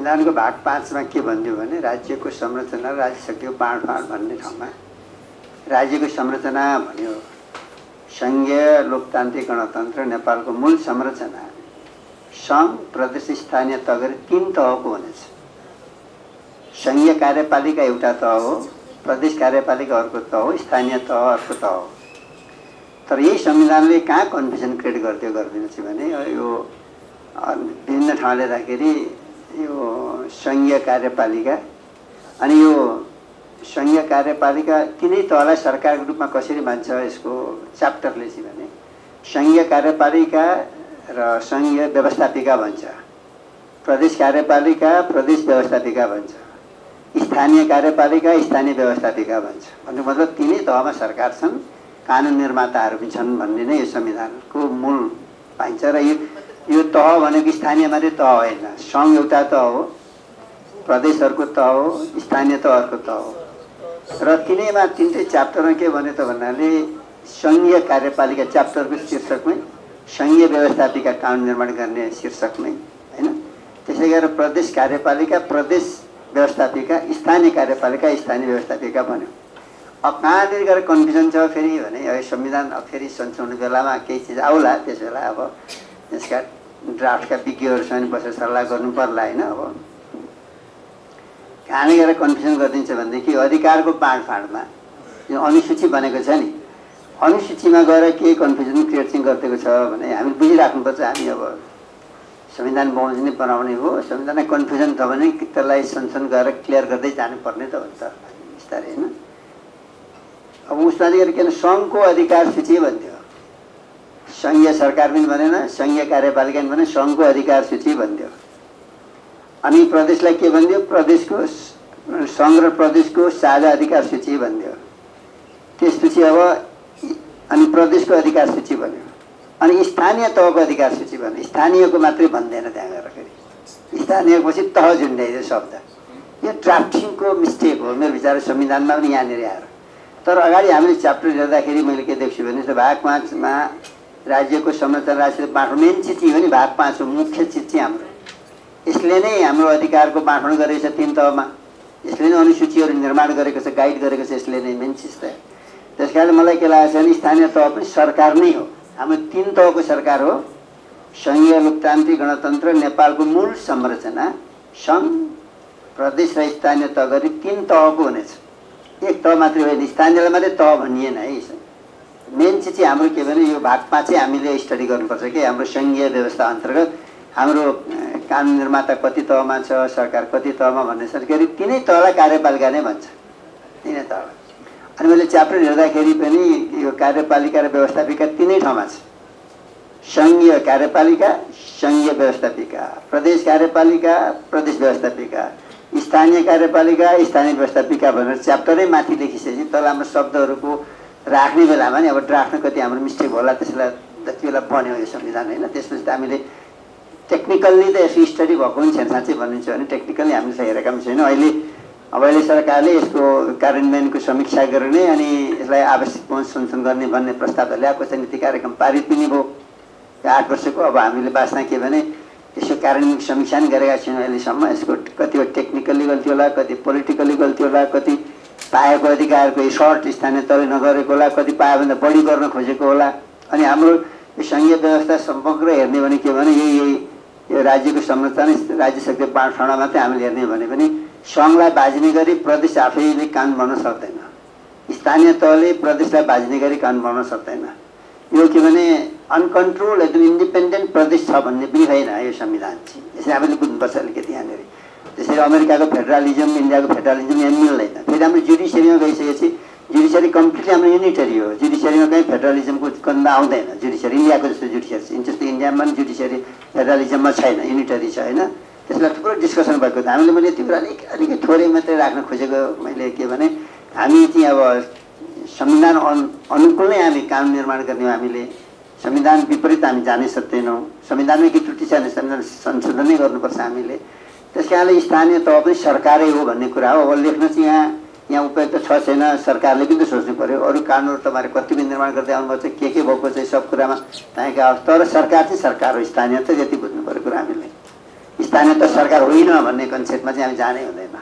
संविधानको भाग 5 मा के भन्दियो भने राज्यको संरचना र राज्य शक्तिको बाँडफाँड भन्ने ठाउँमा राज्यको संरचना भन्यो संघीय लोकतान्त्रिक गणतन्त्र नेपालको मूल संरचना सङ्घ प्रदेश स्थानीय तह गरी 3 तहको हुनेछ। संघीय कार्यपालिका एउटा तह हो, प्रदेश कार्यपालिका अर्को तह हो, स्थानीय तह अर्को तह हो। तर यही संविधानले कहाँ कन्फ्युजन क्रिएट गरिदियो गरिदिन्छ भने यो विभिन्न ठाउँले राखेरी यो संघीय कार्यपालिका अनि यो संघीय कार्यपालिका तिनै तहलाई सरकारको रूपमा कसरी मान्छ यसको च्याप्टरले चाहिँ भने संघीय कार्यपालिका र संघीय व्यवस्थापिका भन्छ, प्रदेश कार्यपालिका प्रदेश व्यवस्थापिका भन्छ, स्थानीय कार्यपालिका स्थानीय व्यवस्थापिका भन्छ। भन्नु मतलब तिनै तहमा सरकार छन्, कानुन निर्माताहरू पनि छन् भन्ने नै यो संविधानको मूल पाइन्छ। र यो तह भनेको स्थानीय मात्रै तह होइन, सङ्घ एउटा तह हो, प्रदेश अर्को तह हो, स्थानीय तह अर्को तह हो। र तिनैमा तिनटै च्याप्टरमा के भन्यो त भन्नाले संघीय कार्यपालिका च्याप्टरको शीर्षकमै संघीय व्यवस्थापिका कानुन निर्माण गर्ने शीर्षकमै हैन। त्यसै गरेर प्रदेश कार्यपालिका प्रदेश व्यवस्थापिका स्थानीय कार्यपालिका स्थानीय व्यवस्थापिका भन्यो। अब कहाँनिर गएर कन्फ्युजन छ फेरि भने यो संविधान अब फेरि संशोधन बेलामा केही चिज आउला, त्यस बेला अब यसका ड्राफ्टका विज्ञहरूसँग बसेर सल्लाह गर्नु पर्ला हैन। अब कहाँले गएर कन्फ्युजन गरिदिन्छ भनेदेखि अधिकारको बाँडफाँडमा यो अनुसूची बनेको छ नि, अनुसूचीमा गएर के कन्फ्युजन क्रिएट चाहिँ गरिदिएको छ भने हामी बुझिराख्नुपर्छ। हामी अब संविधान बमोजिम बनाउने हो, संविधानमा कन्फ्युजन छ भने त्यसलाई संशोधन गरेर क्लियर गर्दै जानुपर्ने त हुन्छ बिस्तारै हैन। अब उसमा चाहिँ किन सङ्घको अधिकार सूची भन्थ्यो, संघीय सरकार पनि भनेन, संघीय कार्यपालिका पनि भने सङ्घको अधिकार सूची भन्थ्यो। अनि प्रदेशलाई के भन्थ्यो, प्रदेशको सङ्घ र प्रदेशको साझा अधिकार सूची भन्थ्यो। त्यसपछि अब अनि प्रदेशको अधिकार सूची भन्यो, अनि स्थानीय तहको अधिकार सूची भन्यो। स्थानीयको मात्रै भन्दैन त्यहाँ गएर, फेरि स्थानीयपछि तह झुन्ड्याइदियो शब्द। यो ड्राफ्टिङको मिस्टेक हो मेरो विचार, संविधानमा पनि यहाँनिर आएर। तर अगाडि हामीले च्याप्टर हेर्दाखेरि मैले के देख्छु भने भाग 5 मा राज्यको संरचना राज्य बाँड्नु मेन चिज हो नि, भाग 5 हो मुख्य चिज चाहिँ हाम्रो। यसले नै हाम्रो अधिकारको बाँड्नु गरेको छ 3 तहमा, यसले नै अनुसूचीहरू निर्माण गरेको छ, गाइड गरेको छ, यसले नै मेन चिज त। त्यस कारण मलाई के लागेको छ भने स्थानीय तह पनि सरकार नै हो, हाम्रो 3 तहको सरकार हो। संघीय लोकतान्त्रिक गणतन्त्र नेपालको मूल संरचना सङ्घ प्रदेश र स्थानीय तह गरी 3 तहको हुनेछ। एक तह मात्रै होइन, स्थानीयलाई मात्रै तह भनिएन है। मेन चिज चाहिँ हाम्रो के भने यो भाग 5 चाहिँ हामीले स्टडी गर्नुपर्छ कि हाम्रो संघीय व्यवस्था अन्तर्गत हाम्रो कानुन निर्माता कति तहमा छ, सरकार कति तहमा भन्ने छ। के अरे तिनै तहलाई कार्यपालिका नै भन्छ, तिनै तहलाई। अनि मैले च्याप्टर हेर्दाखेरि पनि यो कार्यपालिका र व्यवस्थापिका तिनै ठाउँमा छ, संघीय कार्यपालिका संघीय व्यवस्थापिका, प्रदेश कार्यपालिका प्रदेश व्यवस्थापिका, स्थानीय कार्यपालिका स्थानीय व्यवस्थापिका भनेर च्याप्टरै माथि लेखिसकेपछि तल हाम्रो शब्दहरूको राख्ने बेलामा नि अब ड्राफ्टमा कति हाम्रो मिस्टेक होला, त्यसलाई जति बेला बन्यो यो संविधान होइन। त्यसपछि त हामीले टेक्निकल्ली त यसको स्टडी भएको पनि छैन, साँच्चै भन्नुहुन्छ भने टेक्निकल्ली हामीले चाहिँ हेरेका पनि छैन। अहिले सरकारले यसको कार्यान्वयनको समीक्षा गर्ने अनि यसलाई आवश्यक संशोधन गर्ने भन्ने प्रस्ताव ल्याएको छ, नीति कार्यक्रम पारित पनि भयो 8 वर्षको। अब हामीले वास्तवमा के भने यसको कार्यान्वयनको समीक्षा पनि गरेका छैनौँ अहिलेसम्म। यसको कतिवटा टेक्निकल्ली गल्ती होला, कति पोलिटिकल्ली गल्ती होला, कति पाएको अधिकारको सर्ट स्थानीय तहले नगरेको होला, कति पायोभन्दा बढी गर्न खोजेको होला। अनि हाम्रो यो सङ्घीय व्यवस्था समग्र हेर्ने भने के भने यो राज्यको संरचना राज्य शक्ति बाँडफाँडमा मात्रै हामीले हेर्ने भने पनि सङ्घलाई बाजिने गरी प्रदेश आफैले कानुन बनाउन सक्दैन, स्थानीय तहले प्रदेशलाई बाजिने गरी कानुन बनाउन सक्दैन। यो के भने अनकन्ट्रोल एकदम इन्डिपेन्डेन्ट प्रदेश छ भन्ने पनि होइन यो संविधान चाहिँ। यसरी हामीले बुझ्नुपर्छ अलिकति यहाँनिर। त्यसरी अमेरिकाको फेडरलिजम इन्डियाको फेडरलिजम यहाँ मिल्दैन। फेरि हाम्रो जुडिसियरीमा गइसकेपछि जुडिसियरी कम्प्लिटली हाम्रो युनिटरी हो, जुडिसियरीमा कहीँ फेडरलिजमको गन्ध आउँदैन। जुडिसियरी इन्डियाको जस्तो जुडिसियरी जस्तो इन्डियामा पनि जुडिसियरी फेडरलिजममा छैन, युनिटरी छ होइन। त्यसलाई थुप्रो डिस्कसन भएको थियो। हामीले मैले त्यो कुरा अलिकति थोरै मात्रै राख्न खोजेको मैले के भने हामी चाहिँ अब संविधान अनुकूल नै हामी कानुन निर्माण गर्ने हो। हामीले संविधान विपरीत हामी जानै सक्दैनौँ। संविधानमै के त्रुटि छ भने संविधान संशोधन नै गर्नुपर्छ हामीले। त्यस कारणले स्थानीय तह पनि सरकारै हो भन्ने कुरा हो। अब लेख्न चाहिँ यहाँ उपयुक्त छ छैन सरकारले पनि त सोच्नु पऱ्यो। अरू कानुनहरू तपाईँले कति पनि निर्माण गर्दै आउनुपर्छ, के भएको चाहिँ सब कुरामा त्यहाँका। तर सरकार चाहिँ सरकार हो, स्थानीय त यति बुझ्नु पऱ्यो कुरा हामीले। स्थानीय त सरकार होइन भन्ने कन्सेप्टमा चाहिँ हामी जानै हुँदैन।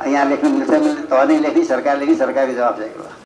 यहाँ लेख्नु मिल्छ, तँ नै लेख्ने, सरकार लेख्ने, सरकारको जवाब चाहिएको।